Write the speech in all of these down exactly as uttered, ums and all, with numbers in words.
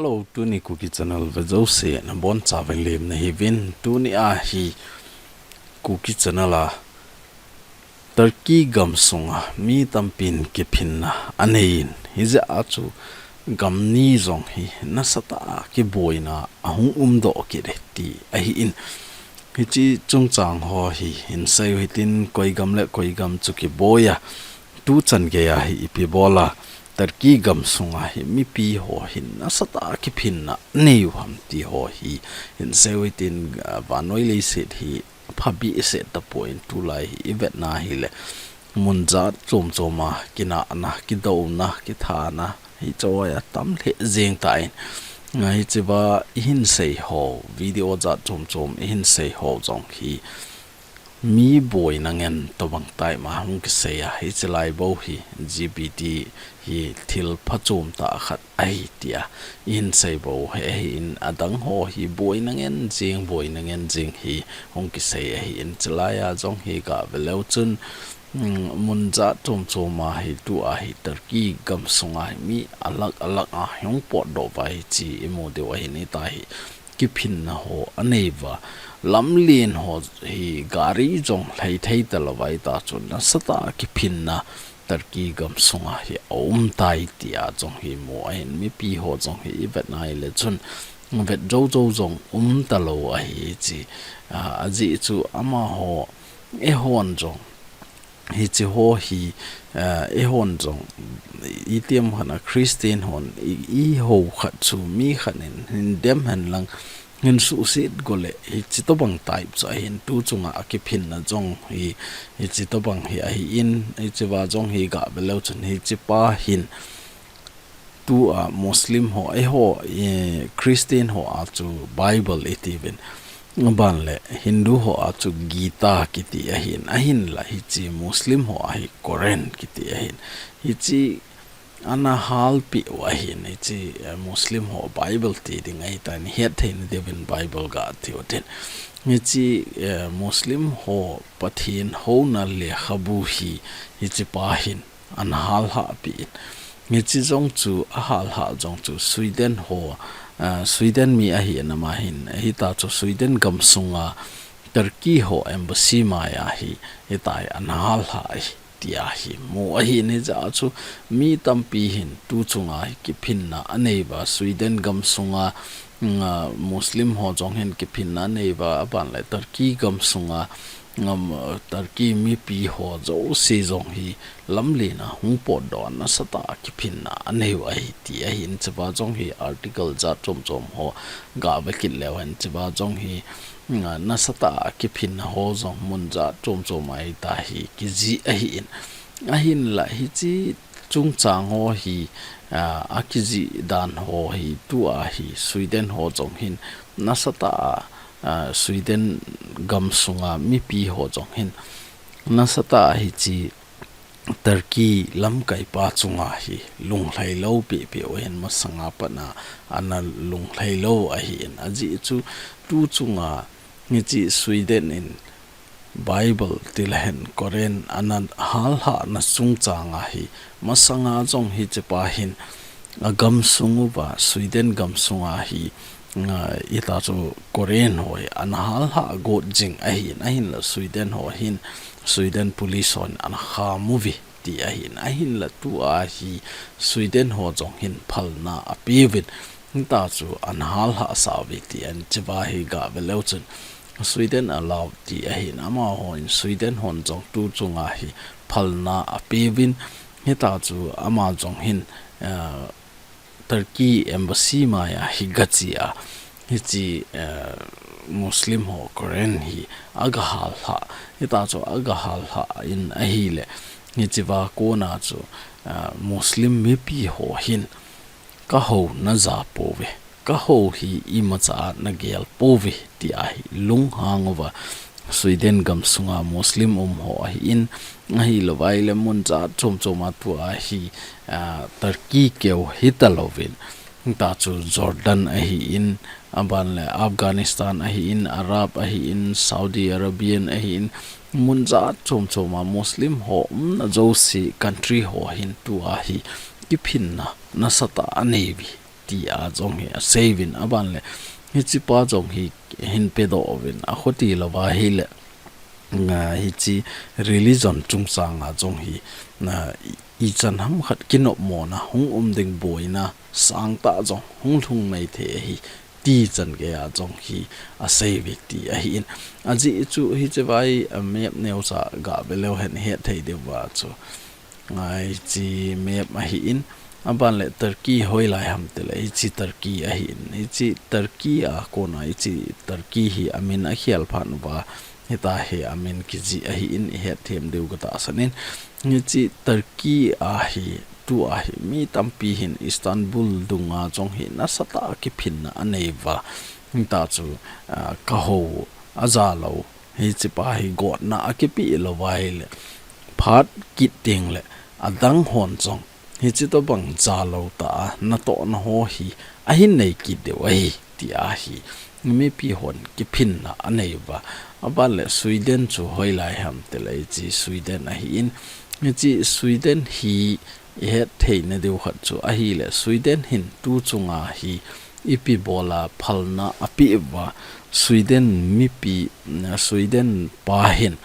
Hello, tuni Kuki Channel ve jouse nabonchauvin lemna hiuvin. Tuni a hi Kuki Channel a Turkey gam sunga mi tampin kiphinna aneiyin, hijeh a chu gam ni jong hi nasatah a kiboina ahung umdoh kit e ti ahin. Hiche chungchang ho hi hinsei u hitin, koi gam le koi gam chu kiboi a, tuchan geiya hi ipi bola Turkey gam sunga hi mipi ho hin nasatah a kiphinna anei u ham ti ho hi hinsei u hitin. Ah, vannoi leiset hi phabeh seh tapon, tulai hi ivetna hile mun jat chom chom a kinahna, kidouna, kithana, hiche a tam lheh jeng tan. Nga hiche va ihin sei ho, video jat chom chom ihin sei ho jong hi mi boina ngen tobang type ma hung kisei a, hiche lai bou hi G B T hi thil phachom tah khat ahi tia ihin sei bou hi ahin, adang ho hi boina ngen jeng, boina ngen jeng hi hung kisei ahin. Chulai a jong hi gah ve leu chun, um, mun jat chom chom a hi tua hi Turkey gam sunga hi mi alak alak a hung potdoh uva hiche imu diu ahin, hitia hi kiphinna ho anei uva, lamlen ho hi gari jong lhai thei talouva, hitia chu nasatah a kiphinna Turkey gam sunga hi aum tai tia jong hi mu ahin, mipi ho jong hi ivetna hile chun vet jou jou jong um talou ahi hiche. Ah, ajeh chu amaho, eihon jong hiche ho hi, ah, eihon jong itiham khat a Christian hon i, ihou khat chu mi khat in hin dem hen lang, hin suhset go le hiche tobang type chu ahin, tu chunga akiphinna jong hi, hiche tobang hi ahin, hiche va jong hi gah ve leu chun hiche pa hin tua Muslim ho, eiho, eh, Christian ho a chu Bible itiuvin, aban le Hindu ho a chu Gita kiti ahin, ahinla hiche Muslim ho a hi Koran kiti ahin. Hiche ana halpeh u ahin, hiche, eh, Muslim ho Bible ti ding ahitan, hetthei na diuvin Bible gah tiu tin. Hiche, eh, Muslim ho Pathen houna lekhabu hi, hiche pa hin ana halhah peh in. Hiche jong chu ahalhah jong chu Sweden ho, ah, Sweden mi ahin, ama hin, hitia chu Sweden gam sunga Turkey ho embassy maiya hi, hitia hi ana halhah ahi tia hi mu ahin, hijeh a chu mi tampi hin tu chunga hi kiphinna anei uva, Sweden gam sunga, mm, ah, Muslim ho jong hin kiphinna anei uva, aban le Turkey gam sunga, ngam, ah, Turkey mipi ho jouse jong hi lamlen a hung potdoh a nasatah a kiphinna anei u ahi ti ahin, hiche va jong hi article jat chom chom ho gah ve kit leu hen, hiche va jong hi, mm, ah, nasatah a kiphinna ho jong mun jat chom chom a hitia hi kijih ahin. Ahinla hiche chungchang ho hi, ah, akijih dan ho hi tua hi Sweden ho jong hin nasatah a, ah, Sweden gam sunga mipi ho jong hin nasatah a hiche Turkey lamkai pa chunga hi lunglhailou pehpeh u ahin, masanga pat a ana lunglhailou ahin, ajeh chu tu chunga hiche Sweden in Bible tilehen Koran ana halhah na chungchang a hi, masanga jong hiche pa hin agam sung uva, Sweden gam sunga hi, ah, hitia chu Koran ho hi ana halhah got jing ahin, ahinla Sweden ho hin, Sweden police hon ana kham uve ti ahin, ahinla tua hi Sweden ho jong hin phalna apeuvin, hitia chu ana halhah sah uve ti ahin, hiche va hi gah ve leu chun Sweden allowed ti ahin, amaho in Sweden hon jong tu chunga hi phalna apeuvin, hitia chu ama jong hin, ah, Turkey embassy maiya hi gache a, hiche, eh, Muslim ho Koran hi aga halhah, hitia chu aga halhah in ahile, hiche va kona chu, eh, Muslim mipi ho hin kahou naja pouve, kahou hi imacha a nagel pouve tia hi lunghang uva, Sweden gam sunga Muslim um ho ahin, ahilouva ahile mun jat chom chom a tua hi, ah, Turkey keu hitalouvin, hitia chu Jordan ahin, aban le Afghanistan ahin, Arab ahin, Saudi Arabian ahin, mun jat chom chom a Muslim ho umna jouse country ho hin tua hi kiphinna nasatah a anei uve tia jong hi asei uvin, aban le hichepa jong hi hin pedoh uvin, akhoti louva ahile, nga hiche religion chungchang a jong hi, na i, ichan ham khat kinopmona hung um ding boina sangtah jong hung lhung mai thei ahi, ti chan geiya jong hi asei uve ti ahin. Ajeh chu hiche vai, a, map neocha gave leu hen het thei diu va chu. Ngai hiche map ahin, aban le Turkey hoilai ham tile, hiche Turkey ahin. Hiche Turkey a kona hiche Turkey hi amin akhel phat uva, hita hi amin kijih ahin, ihet them diu katahsan in. Hiche Turkey a hi, tua hi mi tampi hin Istanbul dunga jong hi nasatah a kiphinna anei uva. Hita chu, a, kahou aja lou, hichepa hi gotna akipeh louva ahile, phat kit teng le adang hon jong hiche tobang ja lou tah a natohna ho hi ahin nei kit diu ahi, tia hi mipi hon kiphinna anei uva. Aban le Sweden chu hoilai ham tile, hiche Sweden ahin. Hiche Sweden hi ihet theina diu khat chu ahile, Sweden hin tu chunga hi ipi bola phalna apeh uva, Sweden mipi, Sweden pa hin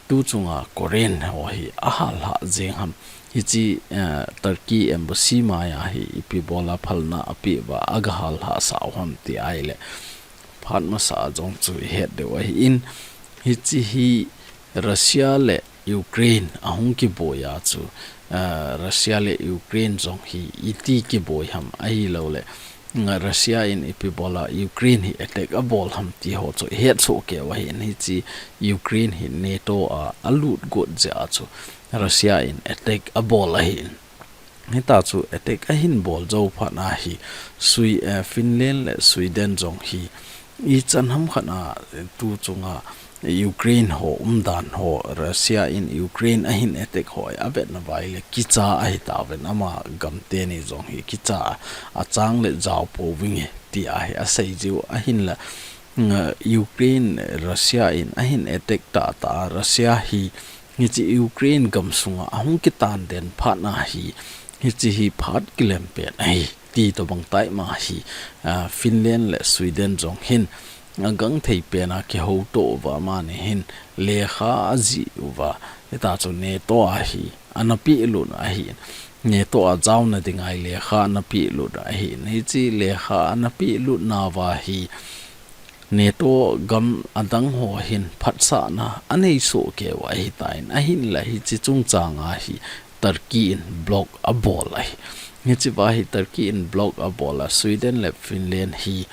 tu chunga Korean ho hi ahal lhah jeng ham. Hiche, eh, Turkey embassy maiya hi ipi bola phalna apeh uva, aga hal lhah sah u ham ti ahile, phat masa a jong chu ihet diu ahin. Hiche hi Russia le Ukraine ahung kiboi a chu, eh, Russia le Ukraine jong hi iti kiboi ham ahilouleh, nga Russia in ipi bola Ukraine hi attack abol ham ti ho chu ihet soh kei u ahin. Hiche Ukraine hi NATO a alut got jeh a chu Russia in attack abol ahin. Hita chu attack ahin bol jou phat a hi Swi-, eh, Finland le Sweden jong hi ichan ham khat a, eh, tu chunga Ukraine ho umdan ho, Russia in Ukraine ahin attack ho avetna uva ahile kicha ahitauve, ama gam teni jong hi kicha a, achang le jao pouvinge ti ahi asei jiu ahinla, nga Ukraine Russia in ahin attack tahtah a, Russia hi hiche Ukraine gam sunga ahung kitan den phat a hi, hiche hi phat kilem pen ahi ti tobang tai ma hi, ah, Finland le Sweden jong hin agangthei pen a kihouto uva, amani hin lekha ajih uva, hita chu NATO a hi ana pehlut ahin, NATO a jaona dinga hi lekha ana pehlut ahin, hiche lekha ana pehlut nauva hi NATO gam adang ho hin phatsahna anei soh kei u ahitan, ahinla hiche chungchang a hi Turkey in block abol ahi. Hiche va hi Turkey in block abol a, Sweden le Finland hi,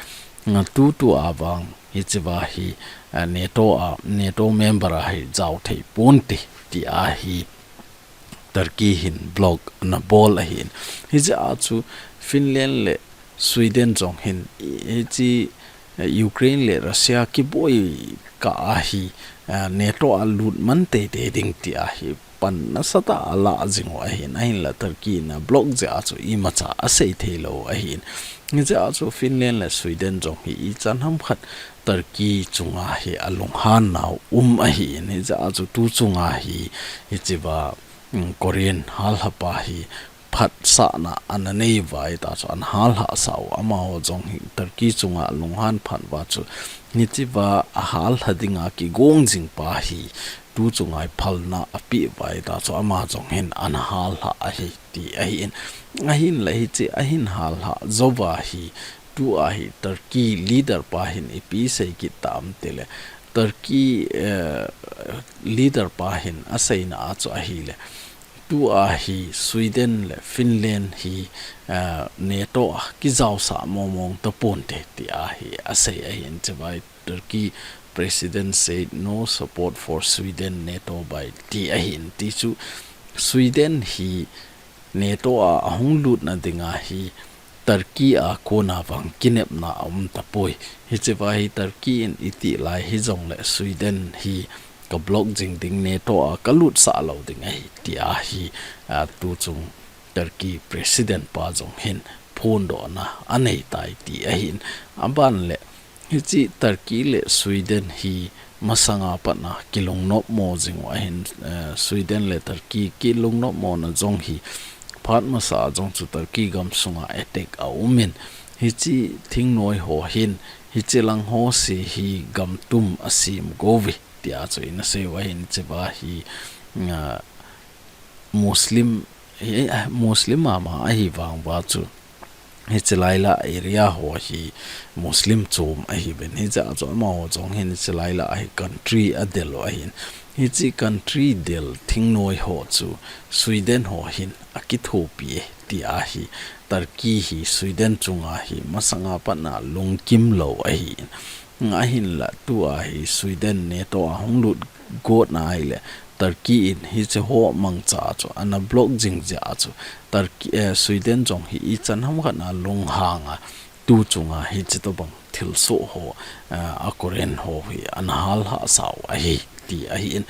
nga tutu a vang hiche va hi, a, NATO a, NATO member a hi jao thei ponte ti ahi. Turkey hin block ana bol ahin. Hijeh a chu Finland le Sweden jong hin, i, hiche, eh, Ukraine le Russia kiboi kah a hi, eh, NATO a lut man teitei ding ti ahi pan nasatah a alah jing u ahin, ahinla Turkey in ablock jeh a chu imacha asei thei lou ahin. Hijeh a chu Finland le Sweden jong hi ichan ham khat Turkey chunga hi alunghan nau um ahin, hijeh a chu tu chunga hi, hiche va, mm, Korean halhapa hi phatsahna ana nei uva ahita chu ana hallhah sah u, amaho jong hi Turkey chunga alunghan phat uva chu, hiche va ahallha dinga kigong jing pa hi tu chunga hi phalna apeh uva ahita chu ama jong hin ana hallhah ahi ti ahin. Ahinla hiche ahin hallhah jou va hi, tua hi Turkey leader pa hin ipi sei kit tam tile, Turkey, eh, leader pa hin aseina a chu ahile, tua hi Sweden le Finland hi, eh, NATO a kijaosah mongmong taponte ti ahi asei ahin, hiche va hi Turkey president said no support for Sweden NATO bid ti ahin, ti chu Sweden hi NATO a ahung lutna dinga hi Turkey a kona vang kinepna aum tapoi. Hiche va hi Turkey in iti lai hijongle Sweden hi kablock jing ding, NATO a kalutsah lou ding ahi ti ahi, a, tu chung Turkey president pa jong hin phondohna anei tai ti ahin. Aban le, hiche Turkey le Sweden hi masanga pat a kilungnopmo jing u ahin, eh, Sweden le Turkey kilungnopmona jong hi phat masa jong chu Turkey gam sunga attack aumin, hiche thingnoi ho hin hiche lang ho se hi gamtum asem gouve tia chu ina seiu ahin, hichea hi, ah, Muslim, hi, ah, Muslim mama ahi vang uva chu hiche laila area ho hi Muslim chom ahiuvin, hijeh a chu amaho jong hin hiche laila hi country adel u ahin, hiche country del thingnoi ho chu Sweden ho hin akithopi e tia hi Turkey hi Sweden chunga hi masanga patna lungkim lou ahin, ahinla tua hi Sweden NATO a hung lut got na ahile Turkey in hiche ho mangcha chu ana block jing jeh a chu Turkey, eh, Sweden jong hi ichan ham khat a lunghang a, tu chunga hiche tobang thilsoh ho, eh, a current ho hi ana hal hahsa u ahi ti ahin,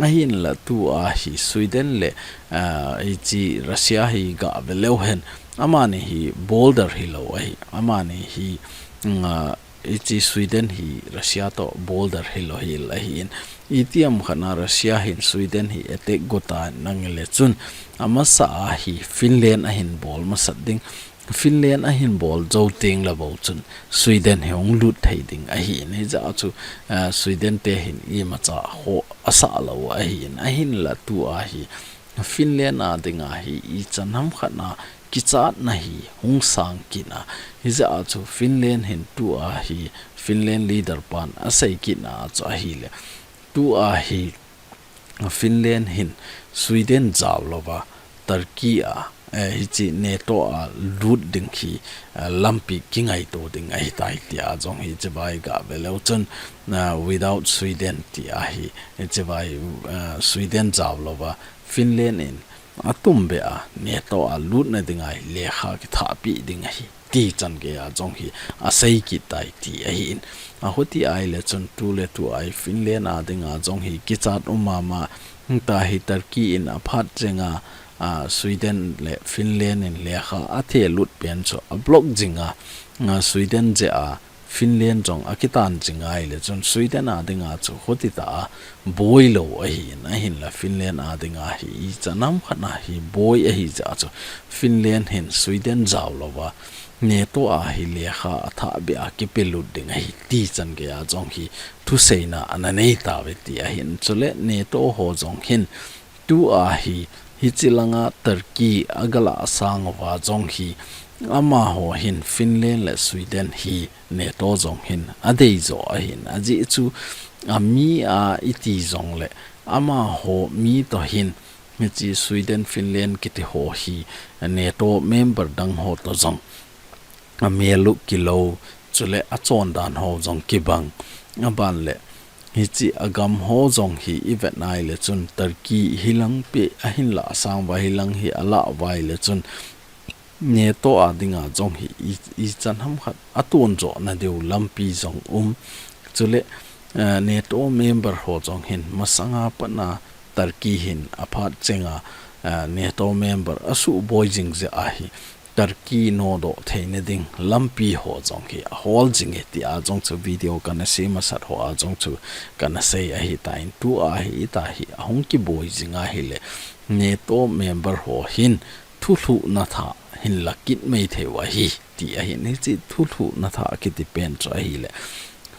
ahinla tua hi Sweden le, eh, hiche Russia hi gah ve leu hen, amani hi border hilou ahi, amani hi, mm, ah, hiche Sweden hi Russia toh border hilou hel ahin, itiham khat a Russia hin Sweden hi attack got a nang le chun, amasa a hi Finland ahin bol masat ding, Finland ahin bol jou teng le bou chun Sweden hi hung lut thei ding ahin, hijeh a chu, ah, Sweden te hin imacha ho asah lou ahin, ahinla tua hi Finland a dinga hi ichan ham khat a kichatna hi hung sang kit a, hijeh a chu Finland hin tua hi Finland leader pan asei kit na chu ahile, tua hi Finland hin Sweden jao louva Turkey a, eh, hiche NATO a lut ding hi, eh, lampi kingaito ding ahitai tia jong hichea hi gah ve leu chun, ah, without Sweden tia hi, hichea hi, ah, Sweden jao louva Finland in atumbeh a NATO a lutna dinga hi lekha kithahpeh ding ahi ti chan geiya jong hi asei kit tai ti ahin. Ahuti ahile chun tuletu a hi Finland a dinga jong hi kichat um mama, hita hi Turkey in aphat chenga, ah, Sweden le Finland in lekha athe lut pen chu ablock jing a, ah, Sweden jeh a Finland jong akitan jing ahile chun Sweden a dinga chu hotita a boi lou ahin, ahinla Finland a dinga hi ichan ham khat a hi boi ahi jeh a chu Finland hin Sweden jao louva NATO a hi lekha athahbeh a kipelut ding ahi ti chan geiya jong hi thuseina ana nei tauve ti ahin, chule NATO ho jong hin tua hi, hiche langa Turkey agalah sang uva jong hi, amaho hin Finland le Sweden hi NATO jong hin adei jo ahin, ajeh chu ami a iti jongle amaho mi toh hin, hiche Sweden, Finland kiti ho hi NATO member dang ho toh jong amel u kilou, chule achondan ho jong kibang, aban le hiche agam ho jong hi ivet nai le chun Turkey hilang pe ahin lah sang uva, hilang hi alah uva ahile chun NATO a dinga jong hi i, ichan ham khat atonjo na diu lampi jong um. Chule, eh, NATO member ho jong hin masanga patna Turkey hin aphat chenga, eh, NATO member asuboi jing jeh a hi Turkey nodoh theina ding lampi ho jong hi ahol jing e tia jong chu video kana sem masat ho a jong chu kana sei ahitan, tua hi ita hi ahung kiboi jing ahile NATO member ho hin thulhuhna thah hin la kit mai thei u ahi ti ahin, hiche thulhuhna thah kiti pen chu ahile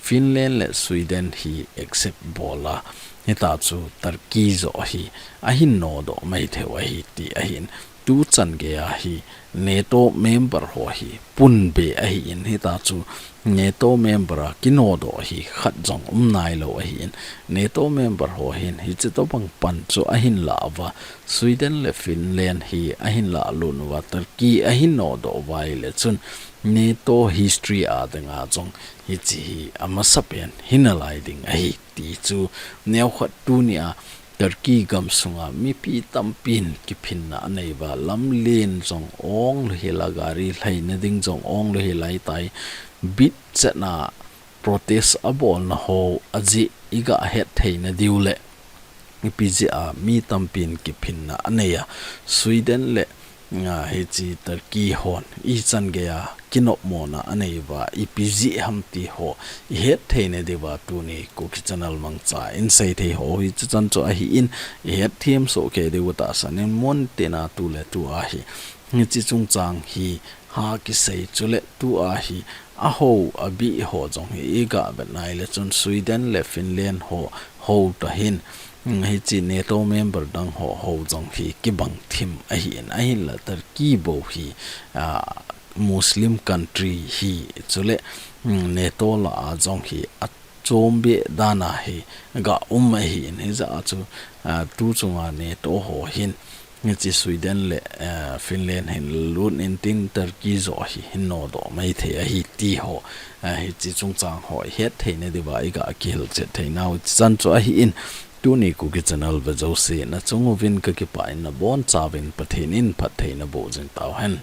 Finland le Sweden hi accept bol a, hita chu Turkey joh hi ahin nodoh mai thei u ahi ti ahin, tuchan geiya hi NATO member ho hi punbe ahin, hita chu NATO member a kinodoh hi khat jong um nailou ahin, NATO member ho hin hiche tobang pan chu ahin lah uva, Sweden le Finland hi ahin lah lut uva, Turkey ahin nodoh uva ahile chun NATO history a dinga jong hiche hi amasapen hinalai ding ahi ti chu neokhat tunia Turkey gam sunga mipi tampin kiphinna anei uva, lamlen jong ong lou hel a, gari lhaina ding jong ong lou hel a, hitia hi bit chetna protest abolna ho ajeh iga het theina diu le ipi jeh a mi tampin kiphinna anei a, Sweden le Hiche Turkey hon ichan geiya kinopmona anei uva ipi jeh ham ti ho ihet theina diuva tuni Kuki Channel mangcha in sei thei ho hi chuchan chu ahin, ihet them soh kei diu tahsan in mun tina tu le tu ahi. Hiche chungchang hi ha kisei chule tu ahi, aho abih ho jong hi iga vet nai le chun Sweden le Finland ho hou tahin, hiche NATO member dang ho hou jong hi kibang thim ahin, ahinla Turkey bou hi Muslim country hi chule NATO lah a jong hi achom be dan a hi ga um ahin, hijeh a chu tu chunga NATO ho hin hiche Sweden le Finland hin lut intin Turkey joh hi hin nodoh mai thei ahi ti ho, hiche chungchang ho ihet theina diuva iga kihilchet theinau chuchan chu ahin, tuni Kuki Channel ve jouse nachung uvin kakipah in nabonchauvin Pathen in phatthei naboh jing tauhen.